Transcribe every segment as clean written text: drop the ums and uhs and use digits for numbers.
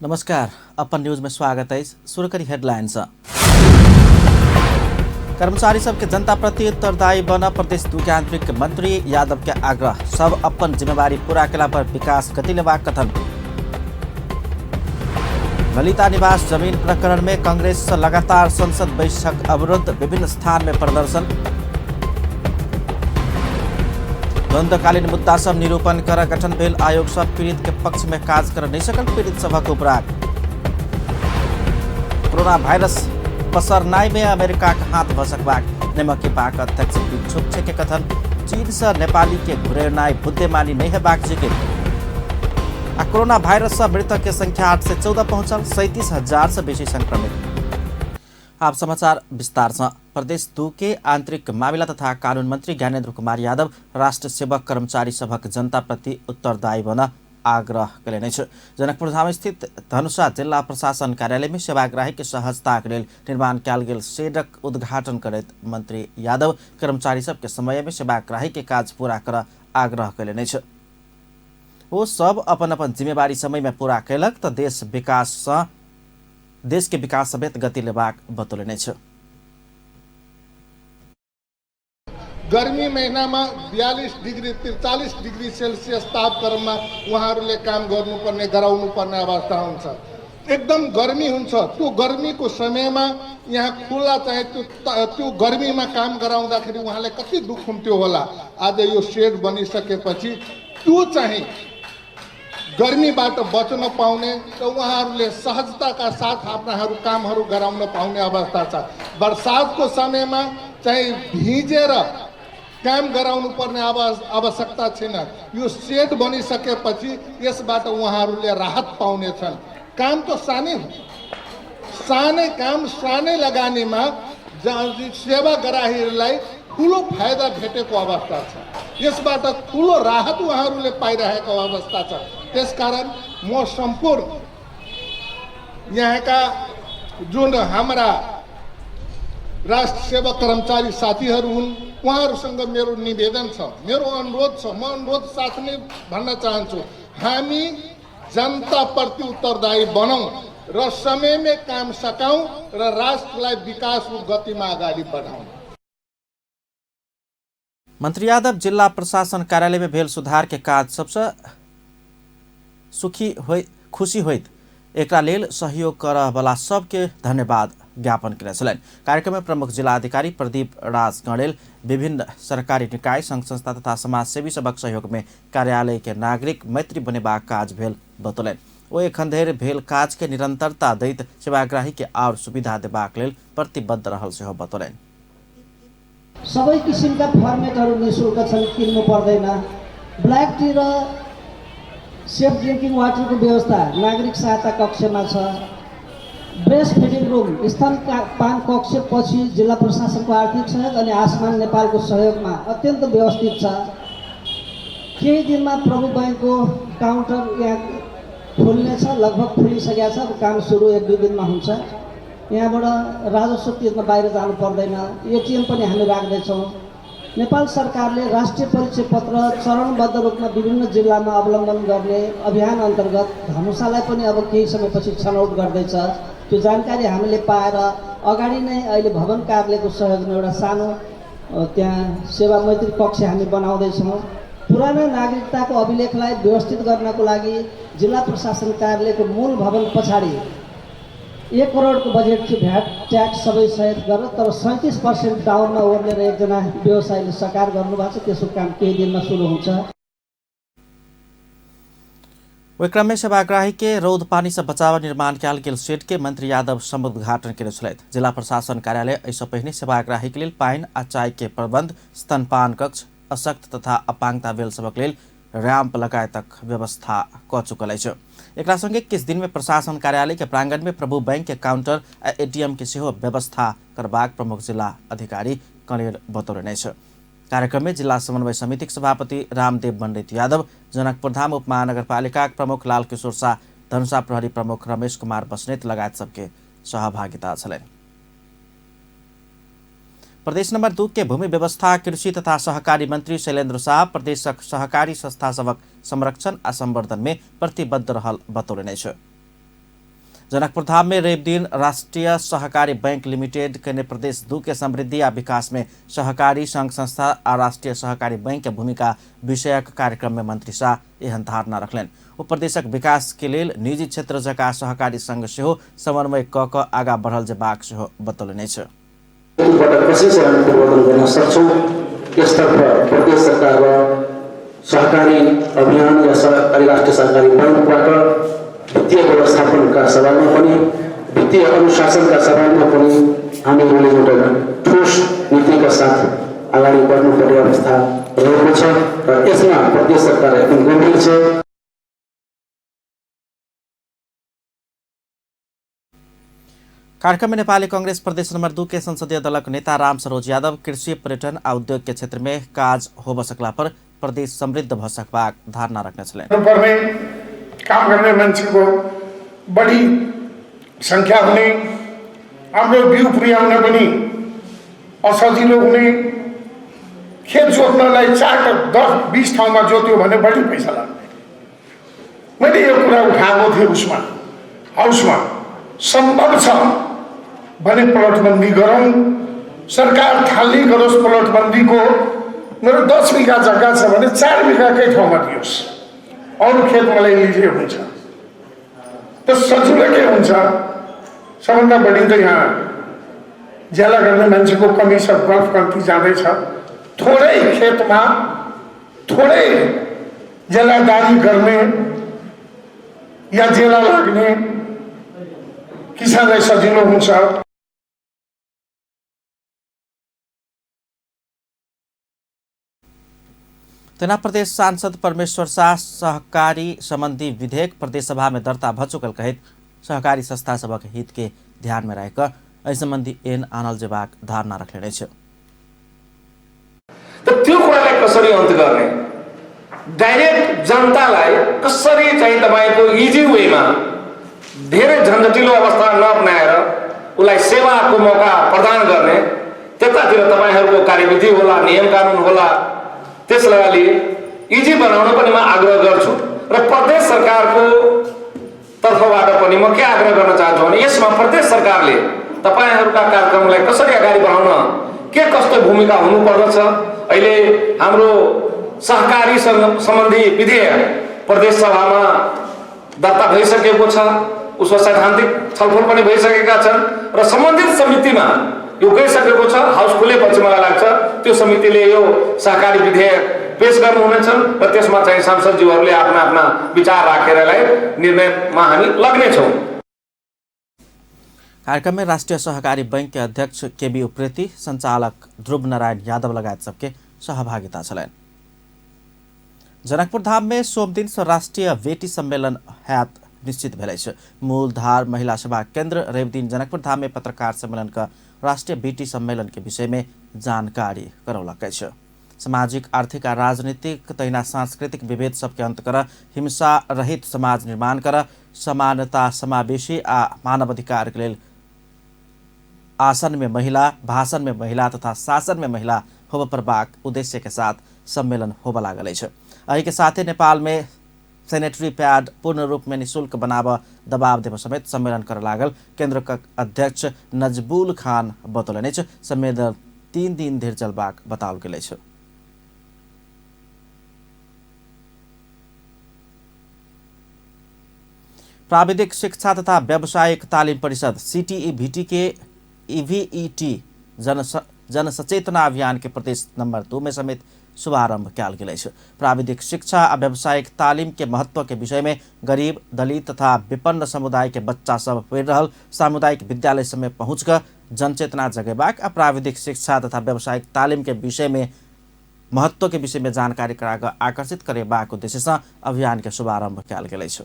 नमस्कार, अपन न्यूज में स्वागत है। शुरू करी हेडलाइन से। कर्मचारी सबके जनता प्रति उत्तरदायी बन प्रदेश दू के आंतरिक मंत्री यादव के आग्रह। सब अपन जिम्मेवारी पूरा केला पर विकास गति लेबाक कथन। ललिता निवास जमीन प्रकरण में कांग्रेस से लगातार संसद बैठक अवरुद्ध, विभिन्न स्थान में प्रदर्शन। द्वंद्वकालीन मुद्दा सब निरूपण कर गठन भेल आयोग सब पीड़ित के पक्ष में काज कर नहीं सकल पीड़ित सभक उपराग। कोरोना वायरस पसरनाई में अमेरिका के हाथ भ सकबाक नेमकीपाक अध्यक्ष बिक्षुब्ध के कथन। चीन से नेपाली के घुरेनाई बुद्धिमानी नहीं हेबाक जिकिर। आ कोरोना वायरस से मृतक के संख्या 814 पहुंचल, 37,000 से बेसी संक्रमित। आप समाचार विस्तार से। प्रदेश 2 के आंतरिक मामिला तथा कानून मंत्री ज्ञानेन्द्र कुमार यादव राष्ट्र सेवक कर्मचारी सभक जनता प्रति उत्तरदायी बन आग्रह कयलनि अछि। जनकपुर धाम स्थित धनुषा जिल्ला प्रशासन कार्यालय में सेवाग्राही के सहजता के लेल निर्माण कयल गेल शेडक उद्घाटन करैत मंत्री यादव कर्मचारी सबके समय में सेवाग्राही के काज पूरा कर आग्रह कयलनि अछि। ओ सब अपन अपन जिम्मेवारी समय में पूरा कयलक त देश के विकास समेत गति लेबाक बतौलनि अछि। गर्मी महिनामा 42 डिग्री 43 डिग्री सेल्सियस तापक्रममा उहाँहरूले काम गर्नुपर्ने गराउनु पर्ने अवस्था हुन्छ। एकदम गर्मी हुन्छ। त्यो गर्मीको समयमा यहाँ खुला चाहिँ त्यो गर्मीमा काम गराउँदाखेरि उहाँलाई कति दुःख हुन्थ्यो होला। आज यो सेड बनिसकेपछि त्यो चाहिँ गर्मीबाट बच्न पाउने र उहाँहरूले सहजताका साथ आफ्नाहरू कामहरू गराउन पाउने अवस्था छ। बर्सातको समयमा चाहिँ भिजेर काम गराउनु पर्ने आवश्यकता छैन। यो सेड बनिसकेपछि यसबाट उहाँहरूले राहत पाउनेछन्। काम त सानै हो, सानै काम सानै लगानीमा सेवाग्राहीहरूलाई ठुलो फाइदा भेटेको अवस्था छ। यसबाट ठुलो राहत उहाँहरूले पाइरहेको अवस्था छ। त्यसकारण म सम्पूर्ण यहाँका जुन हाम्रा राष्ट्र सेवक कर्मचारी साथीहरू हुन् उहाँहरूसँग मेरो निवेदन छ, मेरो अनुरोध छ। म अनुरोध साथ नै भन्न चाहन्छु, हामी जनताप्रति उत्तरदायी बनौँ र समयमै काम सकाउँ र राष्ट्रलाई विकासको गतिमा अगाडि बढाउँ। मंत्री यादव जिल्ला प्रशासन कार्यालय में भेल सुधार के काज सबसे खुशी होइत एकरा लेल सहयोग करऽ वाला सबके धन्यवाद ज्ञापन केने छलनि। कार्यक्रम में प्रमुख जिलाधिकारी प्रदीप राज गणेल विभिन्न सरकारी निकाय, संघ संस्था तथा समाजसेवी सबक सहयोग में कार्यालय के नागरिक मैत्री बनेबाक काज भेल बतौलनि। ओ एखन धरि भेल काज के निरंतरता दैत सेवाग्राही के आओर सुविधा देबाक लेल प्रतिबद्ध रहल सेहो बतौलनि। सबै किसिमका फर्मेटहरू निःशुल्क छन्, किन्नु पर्दैन। ब्ल्याक टी र सेफ ड्रिङ्किङ वाटरको व्यवस्था नागरिक सहायता कक्षमा छ। ब्रेस्ट फिडिङ रुम स्तनपान कक्ष पछि जिल्ला प्रशासनको आर्थिक सहयोग अनि आसमान नेपालको सहयोगमा अत्यन्त व्यवस्थित छ। केही दिनमा प्रभु बैङ्कको काउन्टर यहाँ खुल्नेछ, लगभग खुलिसकेको छ। अब काम सुरु 1-2 दिनमा हुन्छ। यहाँबाट राजस्व तिर्न बाहिर जानु पर्दैन। एटिएम पनि हामी राख्दैछौँ। नेपाल सरकारले राष्ट्रिय परिचय पत्र चरणबद्ध रूपमा विभिन्न जिल्लामा अवलम्बन गर्ने अभियान अन्तर्गत धनुषालाई पनि अब केही समयपछि छनौट गर्दैछ। त्यो जानकारी हामीले पाएर अगाडि नै अहिले भवन कार्यालयको सहयोगमा एउटा सानो त्यहाँ सेवा मैत्री कक्ष हामी बनाउँदैछौँ। पुरानो नागरिकताको अभिलेखलाई व्यवस्थित गर्नको लागि जिल्ला प्रशासन कार्यालयको मूल भवन पछाडि 1 करोडको बजेट थियो, भ्याट ट्याक्स सबै सहित गरेर, तर 37% डाउनमा ओर्लेर एकजना व्यवसायीले सकार गर्नुभएको छ। त्यसको काम केही दिनमा सुरु हुन्छ। ओहि क्रम में सेवाग्राही के रौद पानी से बचाव निर्माण कयल गेल शेड के मंत्री यादव समुद्घाटन केने छलथि। जिला प्रशासन कार्यालय एहिसँ पहिने सेवाग्राही के लेल पानि आ चाय के प्रबंध, स्तनपान कक्ष, अशक्त तथा अपांगता भेल सबक लेल रैंप लगायतक व्यवस्था क चुकल अछि। एकरा संगे किछु दिन में प्रशासन कार्यालय के प्रांगण में प्रभु बैंक के काउंटर आ एटीएम के सेहो व्यवस्था करबाक प्रमुख जिला अधिकारी कणेल बतौलनि अछि। कार्यक्रम में जिला समन्वय समितिक सभापति रामदेव पंडित यादव, जनकपुरधाम उपमहानगरपालिका प्रमुख लालकिशोर शाह, धनुषा प्रहरी प्रमुख रमेश कुमार बस्नेत लगायत सबके सहभागिता छलनि। प्रदेश नंबर 2 के भूमि व्यवस्था, कृषि तथा सहकारी मंत्री शैलेन्द्र शाह प्रदेशक सहकारी संस्था सभक संरक्षण आ संवर्धन में प्रतिबद्ध रहल बतौलनि अछि। जनकपुर धाम में रविदिन राष्ट्रीय सहकारी बैंक लिमिटेड के प्रदेश 2 के समृद्धि आ विकास में सहकारी संघ संस्था आ राष्ट्रीय सहकारी बैंक के भूमिका विषयक कार्यक्रम में मंत्री शाह एहन धारणा रखलनि। ओ प्रदेशक विकास के लेल निजी क्षेत्र जकाँ सहकारी संघ सेहो समन्वय क क आगा बढ़ल जेबाक सेहो बतौलनि अछि। कसरी हामी परिवर्तन गर्न सक्छौँ, यसतर्फ प्रदेश सरकार र सहकारी अभियान या सहकारी राष्ट्रिय सहकारी बैङ्कबाट वित्तीय व्यवस्थापनका सवालमा पनि, वित्तीय अनुशासनका सवालमा पनि हामीहरूले एउटा ठोस नीतिका साथ अगाडि बढ्नुपर्ने अवस्था रहेको छ र यसमा प्रदेश सरकार एकदम गम्भीर छ। कार्यक्रम में नेपाली कांग्रेस प्रदेश नंबर 2 के संसदीय दलक नेता राम सरोज यादव कृषि, पर्यटन आ उद्योग के क्षेत्र में काज होब सकला पर प्रदेश समृद्ध भ सकबाक धारणा रखने छलनि। पर्ने काम गर्ने मान्छेको बढी संख्या हुने, हाम्रो बिउ पुर्याउन पनि असजिलो हुने, खेत जोत्नलाई 4 10 20 ठाउँमा जोत्यो भने बढी पैसा लाग्ने। मैले यो कुरा उठाएको थिएँ उसमा, हाउसमा। सम्भव छ भने प्लटबन्दी गरौँ, सरकार थालनी गरोस् प्लटबन्दीको। मेरो 10 बिघा जग्गा छ भने 4 बिघाकै ठाउँमा दियोस्, अरू खेत मलाई लिजे हुन्छ त सजिलो के हुन्छ। सबभन्दा बढी त यहाँ ज्याला गर्ने मान्छेको कमी छ, गल्फ कम्ती जाँदैछ। थोरै खेतमा थोरै ज्यालादारी गर्ने या जेला लाग्ने किसानलाई सजिलो हुन्छ। तेना प्रदेश सांसद परमेश्वर शाह सहकारी संबंधी विधेयक प्रदेशसभा में दर्ता भ चुकल कहैत सहकारी संस्था सभक हित के ध्यान में राखि एहि संबंधी ऐन आनल जेबाक धारणा रखने अछि। त त्यो कुरालाई कसरी अन्त गर्ने, डाइरेक्ट जनतालाई कसरी चाहिँ तपाईँको इजी वेमा धेरै झन्झटिलो अवस्था नअपनाएर उसलाई सेवाको मौका प्रदान गर्ने, त्यतातिर तपाईँहरूको कार्यविधि होला, नियम कानुन होला, त्यसलाई अलि इजी बनाउन पनि म आग्रह गर्छु। र प्रदेश सरकारको तर्फबाट पनि म के आग्रह गर्न चाहन्छु भने यसमा प्रदेश सरकारले तपाईँहरूका कार्यक्रमलाई कसरी अगाडि बढाउन के कस्तो भूमिका हुनुपर्दछ। अहिले हाम्रो सहकारी सम्बन्धी विधेयक प्रदेश सभामा दर्ता भइसकेको छ, उसको सैद्धान्तिक छलफल पनि भइसकेका छन् र सम्बन्धित समितिमा यो गइसकेको छ। हाउस खुलेपछि मलाई लाग्छ त्यो समितिले यो सहकारी विधेयक पेश गर्नुहुनेछ र त्यसमा चाहिँ सांसदज्यूहरूले आफ्ना आफ्ना विचार राखेर यसलाई निर्णयमा हामी लग्नेछौँ। कार्यक्रम में राष्ट्रीय सहकारी बैंक के अध्यक्ष केबी उप्रेती, संचालक ध्रुव नारायण यादव लगायत सबके सहभागिता छलनि। जनकपुर धाम में सोमदिन से राष्ट्रीय बेटी सम्मेलन हैत निश्चित भेल अछि। मूलधार महिला सभा केंद्र रविदिन जनकपुर धाम में पत्रकार सम्मेलन का राष्ट्रीय बेटी सम्मेलन के विषय में जानकारी करौलक अछि। सामाजिक, आर्थिक आ राजनीतिक तहिना सांस्कृतिक विभेद सबके अंत कर, हिंसा रहित समाज निर्माण कर, समानता, समावेशी आ मानवाधिकार के लेल आसन में महिला, भाषण में महिला तथा शासन में महिला होब परबाक उद्देश्य के साथ सम्मेलन होब लागल अछि। एहि के साथे नेपाल में सैनिटरी पैड पूर्ण रूप में निःशुल्क बनाब दबाव देब समेत सम्मेलन कर लागल केंद्र के अध्यक्ष नजबुल खान बतौलनि अछि। सम्मेलन 3 दिन धरि चलबाक बताओल गेल अछि। प्राविधिक शिक्षा तथा व्यावसायिक तालिम परिषद सीटीईभीटी के ईवीईटी जनसचेतना अभियान के प्रदेश नंबर 2 में समेत शुभारंभ कयल गेल अछि। प्राविधिक शिक्षा आ व्यावसायिक तालिम के महत्व के विषय में गरीब, दलित तथा विपन्न समुदाय के बच्चा सब पढ़ि रहल सामुदायिक विद्यालय सब में पहुँच कऽ जनचेतना जगेबाक आ प्राविधिक शिक्षा तथा व्यावसायिक तालिम के विषय में महत्व के विषय में जानकारी करा कऽ आकर्षित करेबाक उद्देश्य सँ अभियान के शुभारंभ कयल गेल अछि।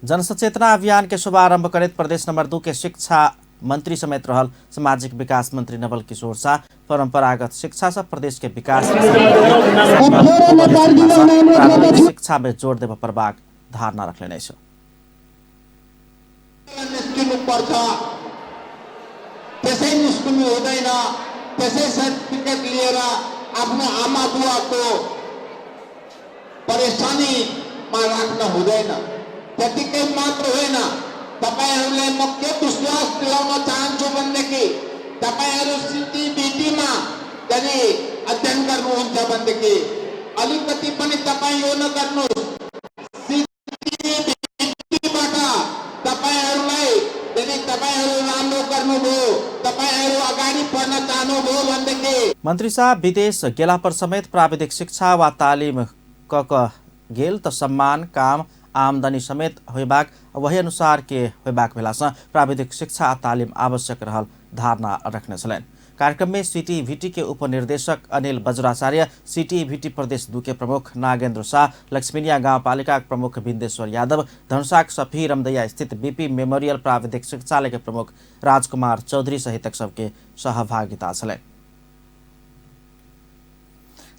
जनसचेतना अभियान के शुभारंभ करैत प्रदेश नंबर 2 के शिक्षा मंत्री समेत रहल सामाजिक विकास मंत्री नवल किशोर शाह परंपरागत शिक्षा से प्रदेश के विकास शिक्षा में जोर देबय पड़बाक धारणा रखलनि अछि। निस्किनुपर्छ, त्यसै निस्किनु हुँदैन। त्यसै सर्टिफिकेट लिएर आफ्नो आमा बुवाको परेशानीमा राख्न हुँदैन। त्यतिकै मात्र होइन, तपाईहरूले म के विश्वास दिलाउन चाहन्छु भनेदेखि तपाईहरू सिटिबिटीमा यदि अध्ययन गर्नुहुन्छ भनेदेखि अलिकति पनि तपाईँ यो नगर्नुहोस्। सिटिबिटीबाट तपाईहरूलाई यदि तपाईहरू राम्रो गर्नुभयो, तपाईहरू अगाडि बढ्न चाहनुभयो भनेदेखि मंत्री शाह विदेश गेला पर समेत प्राविधिक शिक्षा वा तालिम क गेल त सम्मान काम आमदनी समेत होयबाक वही अनुसार के होयबाक भेलासँ प्राविधिक शिक्षा आ तालिम आवश्यक रहल धारणा रखने छलनि। कार्यक्रम में सीटीवीटी के उपनिर्देशक अनिल बज्राचार्य, सीटीवीटी प्रदेश 2 के प्रमुख नागेंद्र शाह, लक्ष्मीनिया गांवपालिका प्रमुख बिंदेश्वर यादव, धनुषाक सफी रमदैया स्थित बीपी मेमोरियल प्राविधिक शिक्षालय के प्रमुख राजकुमार चौधरी सहितक सबके सहभागिता छलनि।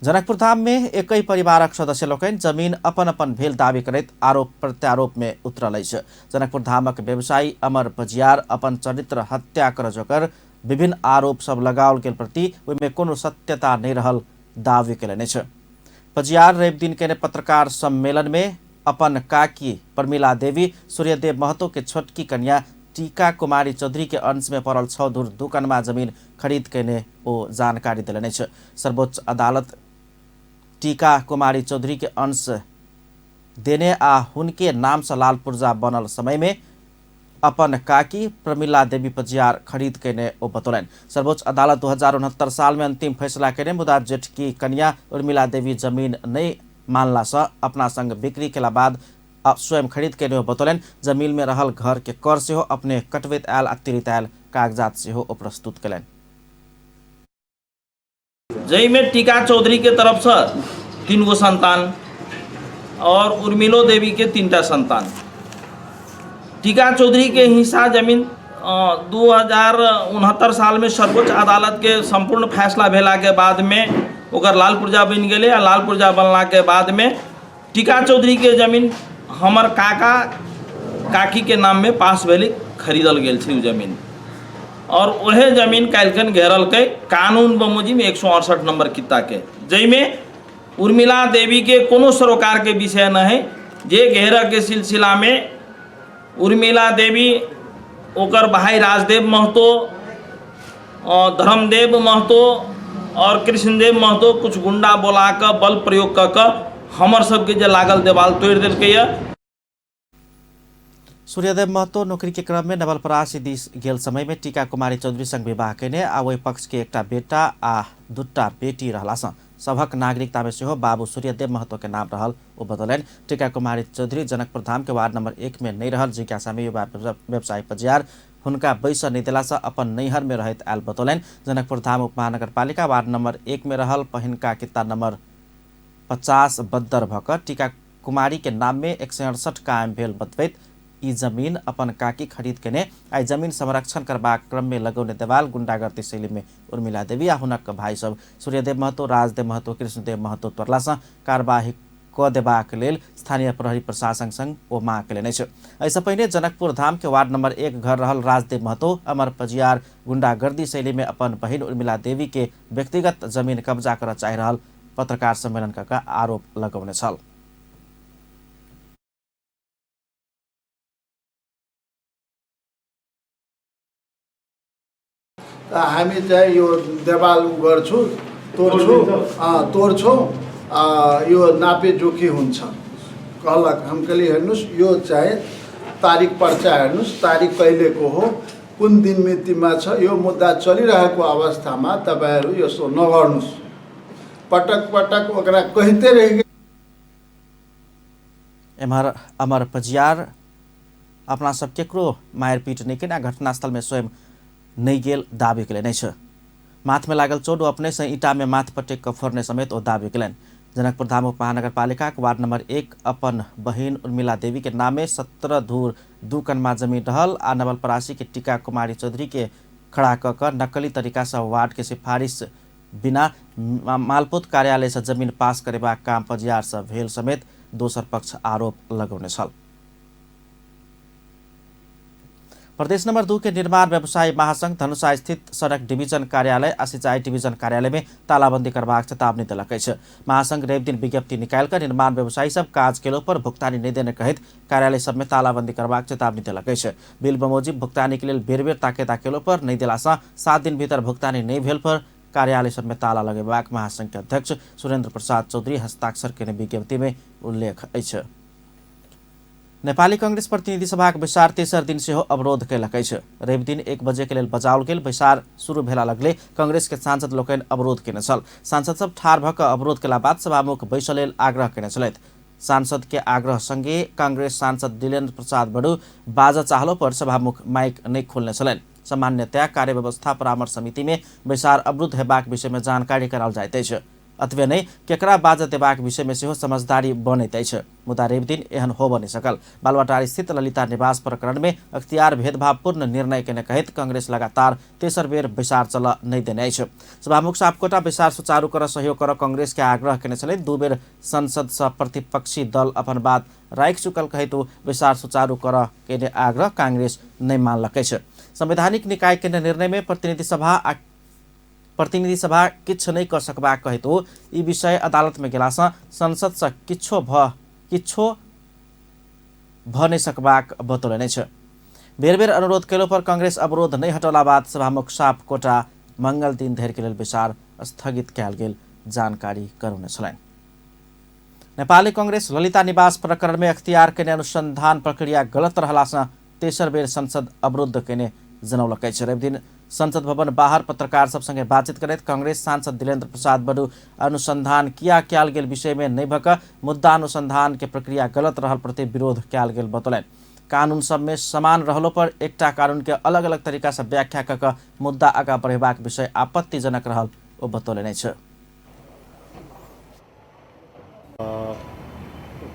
जनकपुर धाम में एकई परिवारक सदस्य लोकनि जमीन अपन अपन भेल दावी करैत आरोप प्रत्यारोप में उतरल अछि। जनकपुर धामक व्यवसायी अमर पजियार अपन चरित्र हत्या कर जोकर विभिन्न आरोप सब लगाओल गेल प्रति ओहिमे कोनो सत्यता नहि रहल दावी कयलनि अछि। पजियार रवि दिन केने पत्रकार सम्मेलन में अपन काकी प्रमिला देवी सूर्यदेव महतो के छोटकी कन्या टीका कुमारी चौधरी के अंश में पड़ल 6 धुर 2 कनमा जमीन खरीद केने ओ जानकारी देलनि अछि। सर्वोच्च अदालत टीका कुमारी चौधरी के अंश देने आ हुनके नाम से लाल पुर्जा बनल समय में अपन काकी प्रमिला देवी पजियार खरीद केने ओ बतौलनि। सर्वोच्च अदालत 2069 साल में अंतिम फैसला केने, मुदा जेठकी कन्या उर्मिला देवी जमीन नहीं मानला से अपना संग बिक्री केला बाद स्वयं खरीद केने ओ बतौलनि। जमीन में रहल घर के कर सेहो अपने कटबैत आयल आ तिरित आयल कागजात सेहो ओ प्रस्तुत केलनि। जाहिमे टीका चौधरी के तरफ से 3 गो संतान और उर्मिलो देवी के 3टा संतान। टीका चौधरी के हिस्सा जमीन 2069 साल में सर्वोच्च अदालत के संपूर्ण फैसला भेला के बाद में ओकर लाल पुर्जा बनि गेलै आ लाल पुर्जा बनला के बाद में टीका चौधरी के जमीन हमर काका काकी के नाम में पास भेलै, खरीदल गेल छै उ जमीन और वह जमीन काल्हिखन घेरलकै कानून बमोजिम 168 नंबर कित्ता के, जाहिमे उर्मिला देवी के कोनो सरोकार के विषय न है। जे घेरऽ के सिलसिला में उर्मिला देवी, ओकर भाई राजदेव महतो, धर्मदेव महतो और कृष्णदेव महतो कुछ गुंडा बोला कऽ बल प्रयोग कऽ कऽ हमर सबके जे लागल देवाल तोड़ि देलकै यऽ। सूर्यदेव महतो नौकरी के क्रम में नवलपरासी दिस गेल समय में टीका कुमारी चौधरी संग विवाह केने आ ओहि पक्ष के एकटा बेटा आ 2टा बेटी रहला सँ सभक नागरिकता में सेहो बाबू सूर्यदेव महतो के नाम रहल ओ बतौलनि। टीका कुमारी चौधरी जनकपुर धाम के वार्ड नंबर 1 में नहीं रहल जिज्ञासा में युवा व्यवसायी पजियार हुनका बैसऽ नहि देला सँ अपन नैहर में रहैत आयल बतौलनि। जनकपुर धाम उपमहानगरपालिका वार्ड नंबर 1 में रहल पहिनका कित्ता नंबर 50 बद्दर भऽ कऽ टीका कुमारी के नाम में 168 कायम भेल बतबैत ई जमीन अपन काकी खरीद केने आ जमीन संरक्षण करबाक क्रम में लगौने देवाल गुंडागर्दी शैली में उर्मिला देवी आ हुनक भाई सब सूर्यदेव महतो, राजदेव महतो, कृष्णदेव महतो तोड़ला सँ कार्यवाही क देबाक लेल स्थानीय प्रहरी प्रशासन संग ओ मांग केलनि अछि। एहिसँ पहिने जनकपुर धाम के वार्ड नंबर 1 घर रहल राजदेव महतो अमर पजियार गुंडागर्दी शैली में अपन बहिन उर्मिला देवी के व्यक्तिगत जमीन कब्जा करऽ चाहि रहल पत्रकार सम्मेलन क कऽ आरोप लगौने छल। हामी चाहिँ यो देवाल उ गर्छु, तोड्छु, तोड्छौँ, यो नापे जोखी हुन्छ कहलक। हम कहली हेर्नुहोस् यो चाहिँ तारिक पर्चा हेर्नुहोस्, तारिक कहिलेको हो, कुन दिन मितिमा छ, यो मुद्दा चलिरहेको अवस्थामा तपाईँहरू यसो नगर्नुहोस्। पटक पटक ओकरा कहिते रहि गेल। एम्हर अमर पजियार अपना सब केकरो मारपीट नहि केने आ घटनास्थल में स्वयं नहि गेल दावी केलनि अछि। माथ में लागल चोट ओ अपने से ईंटा में माथ पटकि कऽ फोड़ने समेत ओ दावी केलनि। जनकपुर धाम उपमहानगरपालिकाक वार्ड नंबर 1 अपन बहिन उर्मिला देवी के नामे 17 धूर 2 कनमा जमीन रहल आ नवलपरासी के टीका कुमारी चौधरी के खड़ा क क नकली तरीका से वार्ड के सिफारिश बिना मालपोत कार्यालय से जमीन पास करेबाक काम पजियार से भेल समेत दोसर पक्ष आरोप लगौने छल। प्रदेश नंबर 2 के निर्माण व्यवसायी महासंघ धनुषा स्थित सड़क डिवीजन कार्यालय आ सिंचाई डिवीजन कार्यालय में तालाबंदी करबाक चेतावनी देलक अछि। महासंघ रवि दिन विज्ञप्ति निकालि कऽ निर्माण व्यवसायी सब काज केलो पर भुगतानी नहि देने कहैत कार्यालय सब में तालाबंदी करबाक चेतावनी देलक अछि। बिल बमोजिम भुगतानी के लेल बेर बेर ताकेदा केलो पर नहि देला सँ 7 दिन भीतर भुगतानी नहि भेल पर कार्यालय सब में ताला लगेबाक महासंघ के अध्यक्ष सुरेंद्र प्रसाद चौधरी हस्ताक्षर केने विज्ञप्ति में उल्लेख अछि। नेपाली कांग्रेस प्रतिनिधि सभाक बैसार तेसर दिन सेहो अवरोध कयलक अछि। रवि दिन 1 बजे के लेल बजाओल गेल बैसार शुरू भेला लगले कांग्रेस के सांसद लोकनि अवरोध केने छल। सांसद सब ठाढ़ भऽ कऽ अवरोध केला बाद सभामुख बैसऽ लेल आग्रह केने छलथि। सांसद के आग्रह संगे कांग्रेस सांसद दिलेन्द्र प्रसाद बडू बाजऽ चाहलो पर सभामुख माइक नहि खोलने छलनि। सामान्यतया कार्य व्यवस्था परामर्श समिति में बैसार अवरुद्ध हेबाक विषय में जानकारी कराओल जाइत अछि। अतबे नहि केकरा बाजऽ देबाक विषय में सेहो समझदारी बनैत अछि, मुदा रवि दिन एहन होबऽ नहि सकल। बालुवाटार स्थित ललिता निवास प्रकरण में अख्तियार भेदभावपूर्ण निर्णय केने कहैत कांग्रेस लगातार तेसर बेर बैसार चलऽ नहि देने अछि। सभामुख सापकोटा बैसार सुचारू कर सहयोग कर कांग्रेस के आग्रह केने छलै। 2 बेर संसद सँ प्रतिपक्षी दल अपन बात राखि चुकल कहैत ओ बैसार सुचारू कर केने आग्रह कांग्रेस नहि मानलक अछि। संवैधानिक निकाय के निर्णय में प्रतिनिधि सभा किछु नहि कऽ सकबाक कहैत ओ ई विषय अदालत में गेलासँ संसद सँ किछो भऽ नहि सकबाक बतौलनि अछि। बेर बेर अनुरोध केलो पर कांग्रेस अवरोध नहि हटौला बाद सभामुख सापकोटा मंगल दिन धरि के लेल बैसार स्थगित कयल गेल जानकारी करौने छलनि। नेपाली कांग्रेस ललिता निवास प्रकरण में अख्तियार केने अनुसंधान प्रक्रिया गलत रहलासँ तेसर बेर संसद अवरुद्ध केने जनौलक अछि। रवि दिन संसद भवन बाहर पत्रकार सब संगे बातचीत करैत कांग्रेस सांसद दिलेन्द्र प्रसाद बडू अनुसंधान किया कयल गेल विषय में नहि भऽ कऽ मुद्दा अनुसंधान के प्रक्रिया गलत रहल प्रति विरोध कयल गेल बतौलनि। कानून सब में समान रहलो पर एकटा कानून के अलग अलग तरीका से व्याख्या कऽ कऽ मुद्दा आगाँ बढ़ेबाक विषय आपत्तिजनक रहल ओ बतौलनि अछि।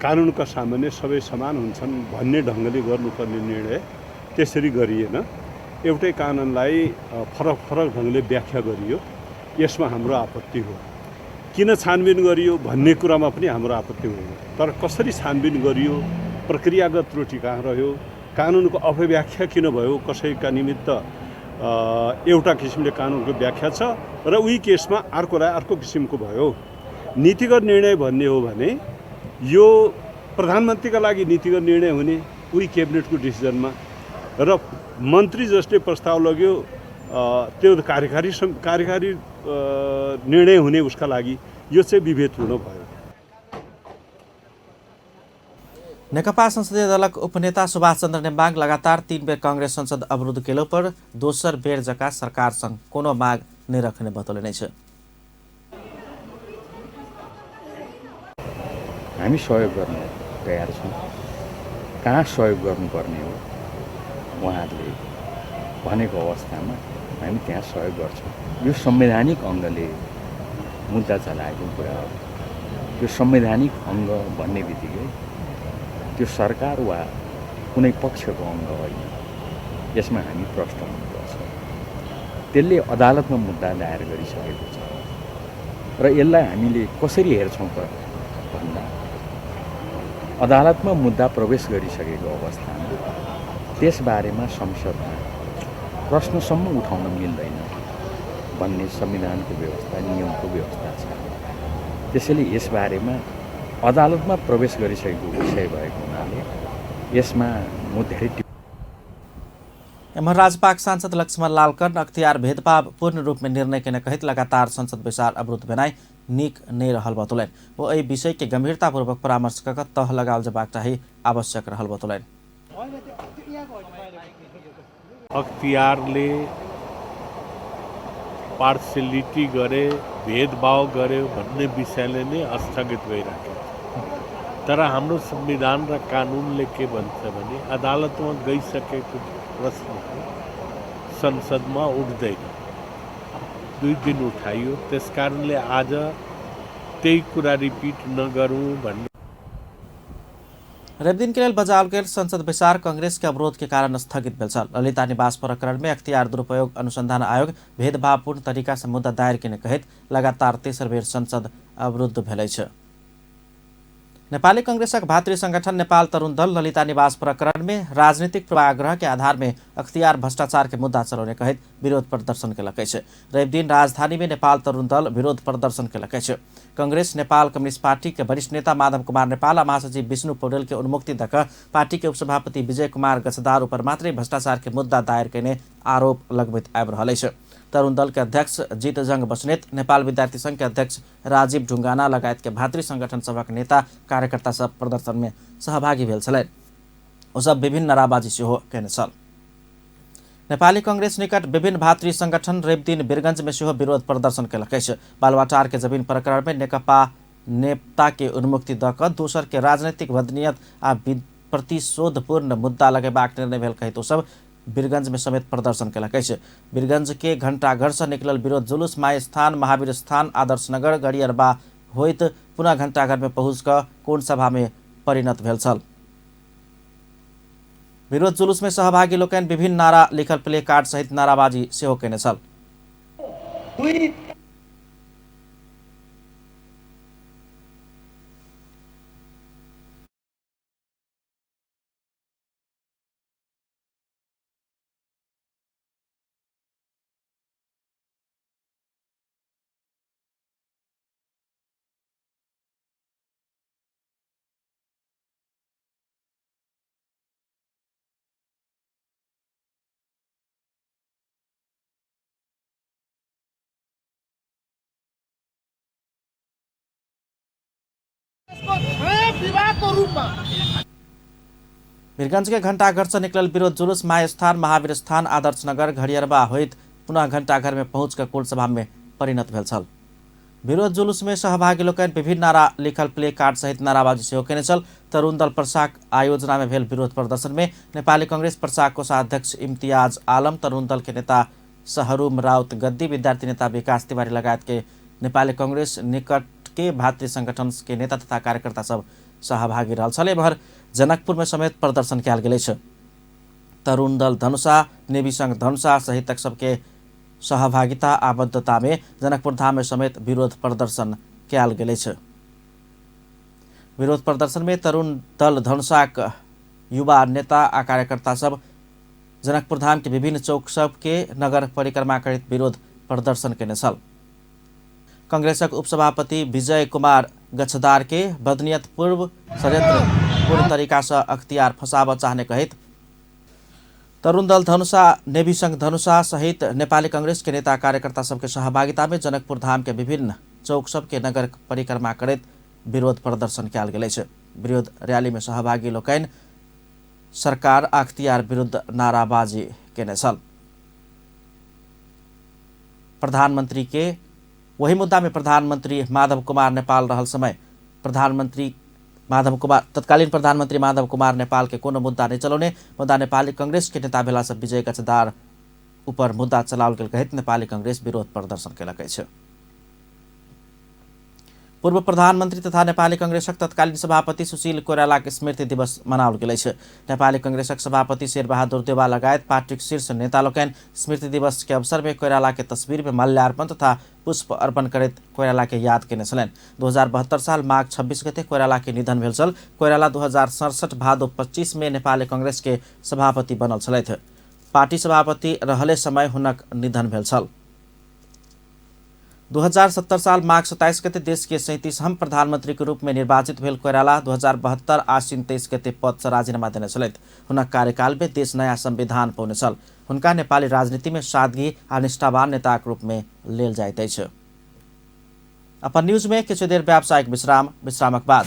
कानुनका सामान्य सबै समान हुन्छन् भन्ने ढङ्गले गर्नुपर्ने निर्णय त्यसरी गरिएन। एउटै कानुनलाई फरक फरक ढङ्गले व्याख्या गरियो, यसमा हाम्रो आपत्ति हो। किन छानबिन गरियो भन्ने कुरामा पनि हाम्रो आपत्ति होइन, तर कसरी छानबिन गरियो, प्रक्रियागत त्रुटि कहाँ रह्यो, कानुनको अपव्याख्या किन भयो, कसैका निमित्त एउटा किसिमले कानुनको व्याख्या छ र उही केसमा अर्कोलाई अर्को किसिमको भयो। नीतिगत निर्णय भन्ने हो भने यो प्रधानमन्त्रीका लागि नीतिगत निर्णय हुने उही क्याबिनेटको डिसिजनमा, र मन्त्री जसले प्रस्ताव लग्यो त्यो कार्यकारी निर्णय हुने उसका लागि यो चाहिँ विभेदपूर्ण भयो। नेकपा संसदीय दलक उपनेता सुभाष चन्द्र नेम्बाङ लगातार 3 बेर कांग्रेस संसद अवरुद्ध केलो पर दोसर बेर जका सरकार संग कोनो माग नहि रखने बतौलनि अछि। हामी सहयोग गर्न तयार छौँ, कहाँ सहयोग गर्नुपर्ने हो उहाँहरूले भनेको अवस्थामा हामी त्यहाँ सहयोग गर्छौँ। यो संवैधानिक अङ्गले मुद्दा चलाएको कुरा हो। यो संवैधानिक अङ्ग भन्ने बित्तिकै त्यो सरकार वा कुनै पक्षको अङ्ग होइन, यसमा हामी प्रष्ट हुनुपर्छ। त्यसले अदालतमा मुद्दा दायर गरिसकेको छ र यसलाई हामीले कसरी हेर्छौँ त भन्दा अदालतमा मुद्दा प्रवेश गरिसकेको अवस्थामा त्यसबारेमा संसदमा प्रश्नसम्म उठाउन मिल्दैन भन्ने संविधानको व्यवस्था, नियमको व्यवस्था छ। त्यसैले यसबारेमा अदालतमा प्रवेश गरिसकेको विषय भएको हुनाले यसमा म धेरै। एम्हर राजपाक सांसद लक्ष्मण लाल कर्ण अख्तियार भेदभाव पूर्ण रूप में निर्णय केने कहैत लगातार संसद बैसार अवरुद्ध भेनाइ नीक नहि रहल बतौलनि। ओ एहि विषय के गंभीरतापूर्वक परामर्श कऽ कऽ तह लगाओल जेबाक चाही आवश्यक रहल बतौलनि। अख्तियारले पार्सिलिटी गरे, भेदभाव गर्यो भन्ने विषयले नै स्थगित भइराखेको छ। तर हाम्रो संविधान र कानुनले के भन्छ भने अदालतमा गइसकेको प्रश्न संसदमा उठ्दैन। 2 दिन उठाइयो, त्यसकारणले आज त्यही कुरा रिपिट नगरौँ भन्ने। रविदिन के लेल बजाओल गेल संसद बैसार कांग्रेस के अवरोध के कारण स्थगित भेल छल। ललिता निवास प्रकरण में अख्तियार दुरुपयोग अनुसंधान आयोग भेदभावपूर्ण तरीका से मुद्दा दायर केने कहैत लगातार तेसर बेर संसद अवरुद्ध भेल अछि। नेपाली कांग्रेसक भातृ संगठन नेपाल तरुण दल ललिता निवास प्रकरण में राजनीतिक पूर्वाग्रह के आधार में अख्तियार भ्रष्टाचार के मुद्दा चलौने कहैत विरोध प्रदर्शन केलक अछि। रविदिन राजधानी में नेपाल तरुण दल विरोध प्रदर्शन केलक अछि। कांग्रेस नेपाल कम्युनिस्ट पार्टी के वरिष्ठ नेता माधव कुमार नेपाल आ महासचिव विष्णु पौडेल के उन्मुक्ति दऽ कऽ पार्टी के उपसभापति विजय कुमार गच्छदार ऊपर मात्रै भ्रष्टाचार के मुद्दा दायर केने आरोप लगबैत आबि रहल अछि। तरुण दल के अध्यक्ष जीतजंग बस्नेत, नेपाल विद्यार्थी संघ के अध्यक्ष राजीव ढुंगाना लगायत के भातृ संगठन सभक नेता कार्यकर्ता सब प्रदर्शन में सहभागी भेल छलनि। ओ सब विभिन्न नाराबाजी सेहो केने छल। नेपाली कांग्रेस निकट विभिन्न भातृ संगठन रविदिन वीरगंज में सेहो विरोध प्रदर्शन केलक अछि। बालवाटार के जमीन प्रकरण में नेकपा नेता के उन्मुक्ति दऽ कऽ दोसर के राजनीतिक बदनीयत आ प्रतिशोधपूर्ण मुद्दा लगेबाक निर्णय भेल कहैत ओ सब वीरगंज में समेत प्रदर्शन केलक अछि। वीरगंज के घंटाघर से निकलल विरोध जुलूस माई स्थान, महावीर स्थान, आदर्श नगर, गरियरबा होइत पुनः घंटाघर में पहुँच कऽ कोण सभा में परिणत भेल छल। विरोध जुलूस में सहभागी लोकनि विभिन्न नारा लिखल प्ले कार्ड सहित नाराबाजी सेहो केने छल। वीरगंज के घंटाघर से निकलल विरोध जुलूस माई स्थान, महावीर स्थान, आदर्श नगर, घड़ियरबा होइत पुनः घंटाघर में पहुँच कऽ कोण सभा में परिणत भेल छल। विरोध जुलूस में सहभागी लोकनि विभिन्न नारा लिखल प्ले कार्ड सहित नाराबाजी सेहो केने छल। तरुण दल पर्साक आयोजना में भेल विरोध प्रदर्शन में नेपाली कांग्रेस पर्साक कोषाध्यक्ष इम्तियाज आलम, तरुण दल के नेता सहरूम राउत गद्दी, विद्यार्थी नेता विकास तिवारी लगायत के नेपाली कांग्रेस निकट के भातृ संगठन के नेता तथा कार्यकर्ता सब सहभागी रहल छल। एम्हर जनकपुर में समेत प्रदर्शन कयल गेल अछि। तरुण दल धनुषा, नेवी संघ धनुषा सहितक सबके सहभागिता आबद्धता में जनकपुर धाम में समेत विरोध प्रदर्शन कयल गेल अछि। विरोध प्रदर्शन में तरुण दल धनुषाक युवा नेता आ कार्यकर्ता सब जनकपुर धाम के विभिन्न चौक सब के नगर परिक्रमा करैत विरोध प्रदर्शन केने छल। कांग्रेसक उपसभापति विजय कुमार गच्छदार के बदनियत पूर्व षड्यंत्र पूर्ण तरीका से अख्तियार फंसाबऽ चाहने कहैत तरुण दल धनुषा, नेवी संघ धनुषा सहित नेपाली कांग्रेस के नेता कार्यकर्ता सबके सहभागिता में जनकपुर धाम के विभिन्न चौक सबके नगर परिक्रमा करैत विरोध प्रदर्शन कयल गेल अछि। विरोध रैली में सहभागी लोकनि सरकार अख्तियार विरुद्ध नाराबाजी केने छल। प्रधानमंत्री के वही मुद्दा में प्रधानमंत्री माधव कुमार नेपाल रहल समय प्रधानमंत्री माधव कुमार तत्कालीन प्रधानमंत्री माधव कुमार नेपाल के कोनो मुद्दा नहीं चलौने, मुद्दा नेपाली कांग्रेस के नेता भेला से विजय गच्छदार ऊपर मुद्दा चलाओल गेल कहैत नेपाली कांग्रेस विरोध प्रदर्शन केलक अछि। पूर्व प्रधानमंत्री तथा नेपाली कांग्रेसक तत्कालीन सभापति सुशील कोइरालाक स्मृति दिवस मनाओल गेल अछि। नेपाली कांग्रेसक सभापति शेरबहादुर देउवा लगायत पार्टीक शीर्ष नेता लोकनि स्मृति दिवस के अवसर में कोइराला के तस्वीर में माल्यार्पण तथा पुष्प अर्पण करैत कोइराला के याद केने छलनि। 2072 साल माघ 26 गते कोइराला के निधन भेल छल। कोइराला 2067 भादो 25 में नेपाली कांग्रेस के सभापति बनल छलथि। पार्टी सभापति रहले समय हुनक निधन भेल छल। 2070 साल माघ 27 गते देश के 37वां प्रधानमंत्री के रूप में निर्वाचित भेल कोइराला 2072 आश्विन 23 गते पद से राजीनामा देने छलथि। हुनक कार्यकाल में देश नया संविधान पौने छल। हुनका नेपाली राजनीति में सादगी आ निष्ठावान नेताक रूप में लेल जाइत अछि। अपन न्यूज में किछु देर व्यावसायिक विश्राम, विश्रामक बाद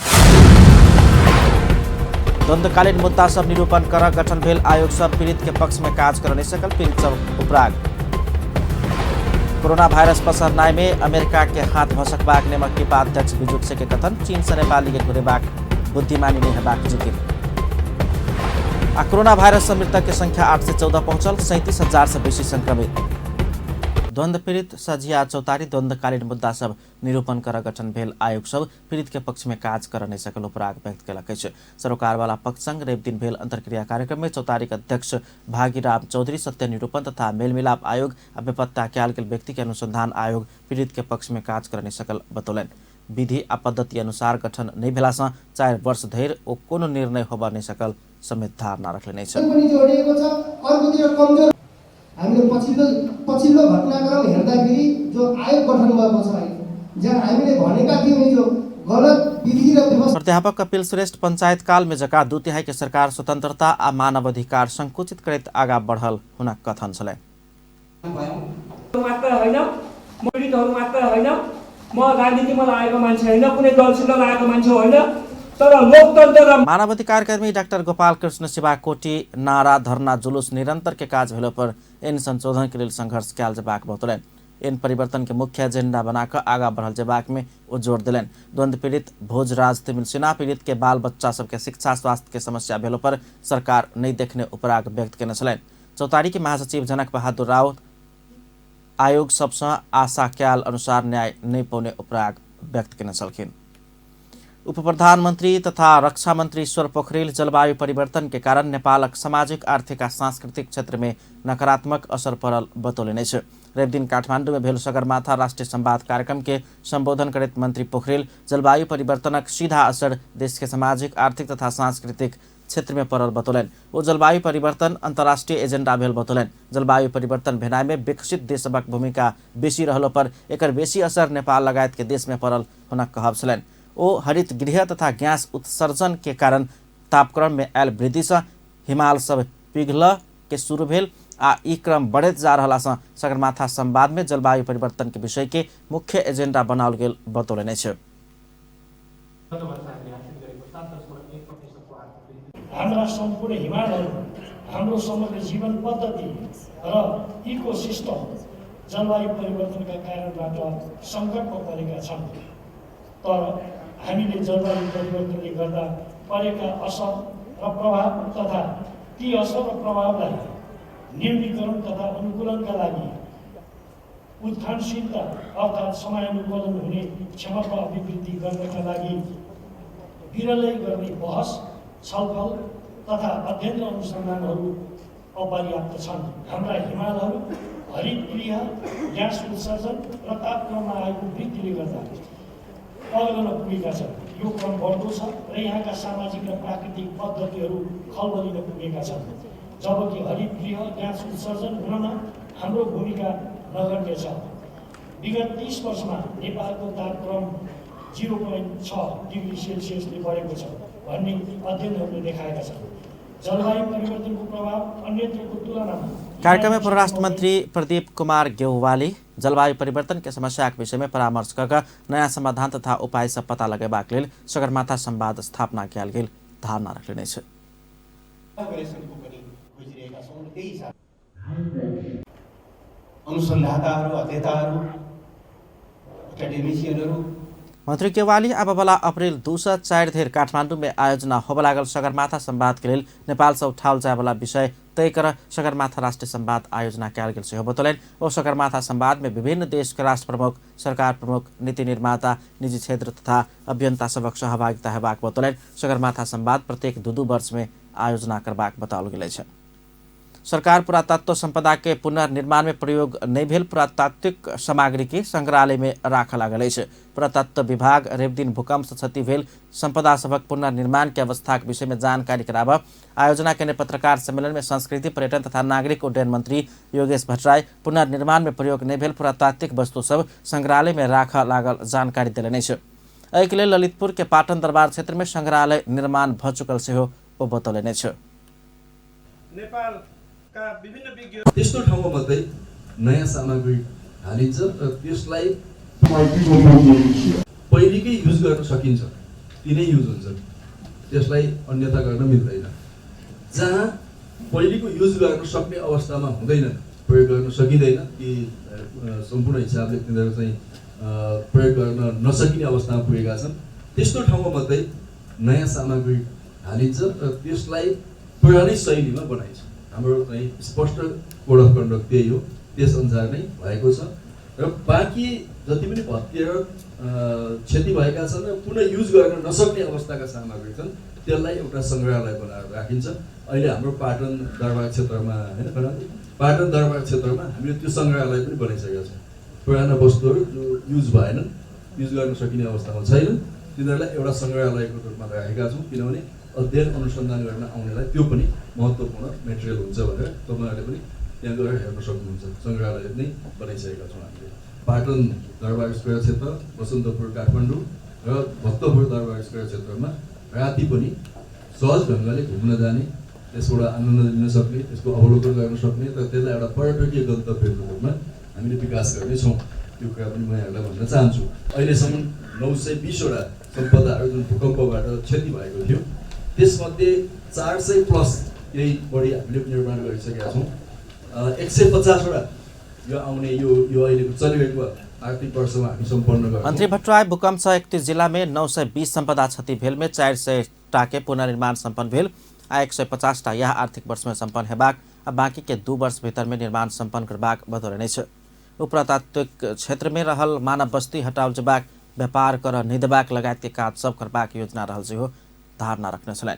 द्वंद्वकालीन मुद्दा सब निरूपण कर गठन भेल आयोग सब पीड़ित के पक्ष में काज कर नहीं सकल, पीड़ित सब उपराग। कोरोना वायरस पसरनाय में अमेरिका के हाथ भसकबाक नेमक अध्यक्ष विजुक्से के कथन, चीन से नेपाली के घुरेबाक बुद्धिमानी नहीं हेबाक जिकिर। आ कोरोना वायरस से मृतक के संख्या 814 पहुंचल, 37,000 से बेसी संक्रमित। द्वन्द्व पीड़ित सझिया चौतारी द्वन्द्वकालीन मुद्दा सब निरूपण कर गठन भेल आयोग सब पीड़ित के पक्ष में काज कर नहीं सकल उपराग व्यक्त केलक अछि। सरोकारवाला पक्ष संग रवि दिन भेल अंतर्क्रिया कार्यक्रम में चौतारी के अध्यक्ष भागीराम चौधरी सत्य निरूपण तथा मेलमिलाप आयोग आ बेपत्ता कयल गेल व्यक्ति के अनुसंधान आयोग पीड़ित के पक्ष में काज कर नहीं सकल बतौलनि। विधि आ पद्धति अनुसार गठन नहीं भेला सँ 4 वर्ष धरि ओ कोनो निर्णय होबऽ नहीं सकल समेत धारणा रखले अछि। हामीले पछिल्लो घटनाक्रम हेर्दाखेरि जो आयोग गठन भएको छ अहिले, जहाँ हामीले भनेका थियौँ जो गलत विधि र व्यवस्था। प्राध्यापक कपिल श्रेष्ठ पंचायत काल में जका 2/3 के सरकार स्वतंत्रता आ मानवाधिकार संकुचित करैत आगा बढ़ल हुनक कथन छलै। मात्र होइन, पीडितहरू मात्र होइन, म राजनीतिमा लागेको मान्छे होइन, कुनै दलसित लागेको मान्छे होइन, तर लोकतन्त्र र मानवाधिकार कर्मी डाक्टर गोपाल कृष्ण शिवाकोटी नारा धरना जुलूस निरंतर के काज भेलो पर इन संशोधन के लेल संघर्ष कयल जेबाक बतौलनि। इन परिवर्तन के मुख्य एजेंडा बनाकर आगा बढ़ल जेबाक में ओ जोर देलनि। द्वंद्व पीड़ित भोजराज तिमिल सिन्हा पीड़ित के बाल बच्चा सबके शिक्षा स्वास्थ्य के समस्या भेलो पर सरकार नहीं देखने उपराग व्यक्त केने छलनि। चौतारी के महासचिव जनक बहादुर राउत आयोग सबसँ आशा कयल अनुसार न्याय नहीं पौने उपराग व्यक्त केने छलखिन। उप प्रधानमंत्री तथा रक्षा मंत्री ईश्वर पोखरेल जलवायु परिवर्तन के कारण नेपालक सामाजिक, आर्थिक आ सांस्कृतिक क्षेत्र में नकारात्मक असर पड़ल बतौलनि अछि। रवि दिन काठमांडू में भेल सगरमाथा राष्ट्रीय संवाद कार्यक्रम के संबोधन करैत मंत्री पोखरेल जलवायु परिवर्तनक सीधा असर देश के सामाजिक, आर्थिक तथा सांस्कृतिक क्षेत्र में पड़ल बतौलनि। ओ जलवायु परिवर्तन अंतर्राष्ट्रीय एजेंडा भेल बतौलनि। जलवायु परिवर्तन भेनाइ में विकसित देशसभक भूमिका बेसी रहलो पर एकर बेसी असर नेपाल लगायत के देश में पड़ल हुनक कहब छलनि। ओ हरित गृह तथा गैस उत्सर्जन के कारण तापक्रम में आयल वृद्धि से हिमाल सब पिघल के शुरू भेल आ ई क्रम बढ़ैत जा रहा सँ सगरमाथा संवाद में जलवायु परिवर्तन के विषय के मुख्य एजेंडा बनाओल गेल बतौलनि अछि। हाम्रा सम्पूर्ण हिमालहरू, हाम्रो समग्र जीवन पद्धति र इकोसिस्टम जलवायु परिवर्तनका कारणबाट सङ्कटमा परेका छन्। तर हामीले जलवायु परिवर्तनले गर्दा परेका असर र प्रभाव तथा ती असर र प्रभावलाई न्यूनीकरण तथा अनुकूलनका लागि उत्थानशीलता अर्थात् समयानुकूलन हुने क्षमता अभिवृद्धि गर्नका लागि विरलै गर्ने बहस, छलफल तथा अध्ययन र अनुसन्धानहरू अपर्याप्त छन्। हाम्रा हिमालहरू हरित गृह ग्यास उत्सर्जन र तापक्रममा आएको वृद्धिले गर्दा पग्लन पुगेका छन्। यो क्रम बढ्दो छ र यहाँका सामाजिक र प्राकृतिक पद्धतिहरू खलबलिन पुगेका छन्, जबकि हरित गृह ग्यास उत्सर्जन हुनमा हाम्रो भूमिका नगण्य छ। विगत 30 वर्षमा नेपालको तापक्रम 0.6 डिग्री सेल्सियसले बढेको छ भन्ने अध्ययनहरूले देखाएका छन्। जलवायु परिवर्तनको प्रभाव अन्यत्रको तुलनामा। कार्यक्रम में परराष्ट्र मंत्री प्रदीप कुमार गेहुवाली जलवायु परिवर्तन के समस्या के विषय में परामर्श कऽ नया समाधान तथा उपाय सब पता लगेबाक लेल सगरमाथा संवाद स्थापना कयल गेल धारणा रखलनि अछि। अनुसन्धाताहरू, अध्येताहरू, एकाडेमिशियनहरू। मंत्री केवाली आबवला अप्रैल 2 से 4 धरि काठमांडू में आयोजना होबय लागल सगरमाथा संवाद के लेल नेपाल से उठाओल जायवला विषय तय कर सगरमाथा राष्ट्रीय संवाद आयोजना कयल गेल सेहो बतौलनि। ओ सगरमाथा संवाद में विभिन्न देश के राष्ट्र प्रमुख, सरकार प्रमुख, नीति निर्माता, निजी क्षेत्र तथा अभियंता सभक सहभागिता हेबाक बतौलनि। सगरमाथा संवाद प्रत्येक 2-2 वर्ष में आयोजना करबाक बताओल गेल अछि। सरकार पुरातत्व संपदा के पुनर्निर्माण में प्रयोग नहीं भेल पुरातात्विक सामग्री के संग्रहालय में राखऽ लागल अछि। पुरातत्व विभाग रविदिन भूकंप से क्षति भेल संपदा सभक पुनर्निर्माण के अवस्था के विषय में जानकारी कराबऽ आयोजना केने पत्रकार सम्मेलन में संस्कृति, पर्यटन तथा नागरिक उड्डयन मंत्री योगेश भट्टराई पुनर्निर्माण में प्रयोग नहीं भेल पुरातात्विक वस्तु सब संग्रहालय में राखऽ लागल जानकारी देलनि अछि। एहिके लेल ललितपुर के पाटन दरबार क्षेत्र में संग्रहालय निर्माण भऽ चुकल सेहो ओ बतौलनि अछि। त्यस्तो ठाउँमा मात्रै नयाँ सामग्री हालिन्छ र त्यसलाई पहिलेकै युज गर्न सकिन्छ, तिनै युज हुन्छ, त्यसलाई अन्यथा गर्न मिल्दैन। जहाँ पहिलेको युज गर्न सक्ने अवस्थामा हुँदैन, प्रयोग गर्न सकिँदैन, ती सम्पूर्ण हिसाबले तिनीहरू चाहिँ प्रयोग गर्न नसकिने अवस्थामा पुगेका छन्, त्यस्तो ठाउँमा मात्रै नयाँ सामग्री हालिन्छ र त्यसलाई पुरानै शैलीमा बनाइन्छ। हाम्रो चाहिँ स्पष्ट कोड अफ कन्डक्ट त्यही हो। त्यसअनुसार नै भएको छ र बाँकी जति पनि भत्किएर क्षति भएका छन् र पुनः युज गर्न नसक्ने अवस्थाका सामग्री छन् त्यसलाई एउटा सङ्ग्रहालय बनाएर राखिन्छ। अहिले हाम्रो पाटन दरबार क्षेत्रमा हैन खनालजी, पाटन दरबार क्षेत्रमा हामीले त्यो सङ्ग्रहालय पनि बनाइसकेका छौँ। पुराना वस्तुहरू जो युज भएनन्, युज गर्न सकिने अवस्थामा छैनन्, तिनीहरूलाई एउटा सङ्ग्रहालयको रूपमा राखेका छौँ, किनभने अध्ययन अनुसन्धान गर्न आउनेलाई त्यो पनि महत्त्वपूर्ण मेटेरियल हुन्छ भनेर तपाईँहरूले पनि त्यहाँ गएर हेर्न सक्नुहुन्छ। सङ्ग्रहालय नै बनाइसकेका छौँ हामीले। पाटन दरबार स्क्वायर क्षेत्र, बसन्तपुर काठमाडौँ र भक्तपुर दरबार स्क्वायर क्षेत्रमा राति पनि सहज ढङ्गले घुम्न जाने, त्यसबाट आनन्द लिन सक्ने, त्यसको अवलोकन गर्न सक्ने र त्यसलाई एउटा पर्यटकीय गन्तव्यको रूपमा हामीले विकास गर्नेछौँ। त्यो कुरा पनि म यहाँहरूलाई भन्न चाहन्छु। अहिलेसम्म 920वटा सम्पदाहरू जुन भूकम्पबाट क्षति भएको थियो त्यसमध्ये 400 प्लस केही बढी हामीले निर्माण गरिसकेका छौँ। 150वटा यो आउने यो अहिलेको चलिरहेको आर्थिक वर्षमा हामी सम्पन्न गर्छौँ। मन्त्री भट्टराई भूकंप सँ 31 जिला में 920 सम्पदा क्षति भेल में 400 टा के पुनर्निर्माण सम्पन्न भेल आ 150 टा यह आर्थिक वर्ष में सम्पन्न हेबाक आ बाकी के 2 वर्ष भीतर में निर्माण सम्पन्न करबाक बतौलनि अछि। पुरातात्विक क्षेत्र में रहल मानव बस्ती हटाओल जेबाक, व्यापार कर नहि देबाक लगायत के काज सब करबाक योजना रहल सेहो धारणा रखने छलनि।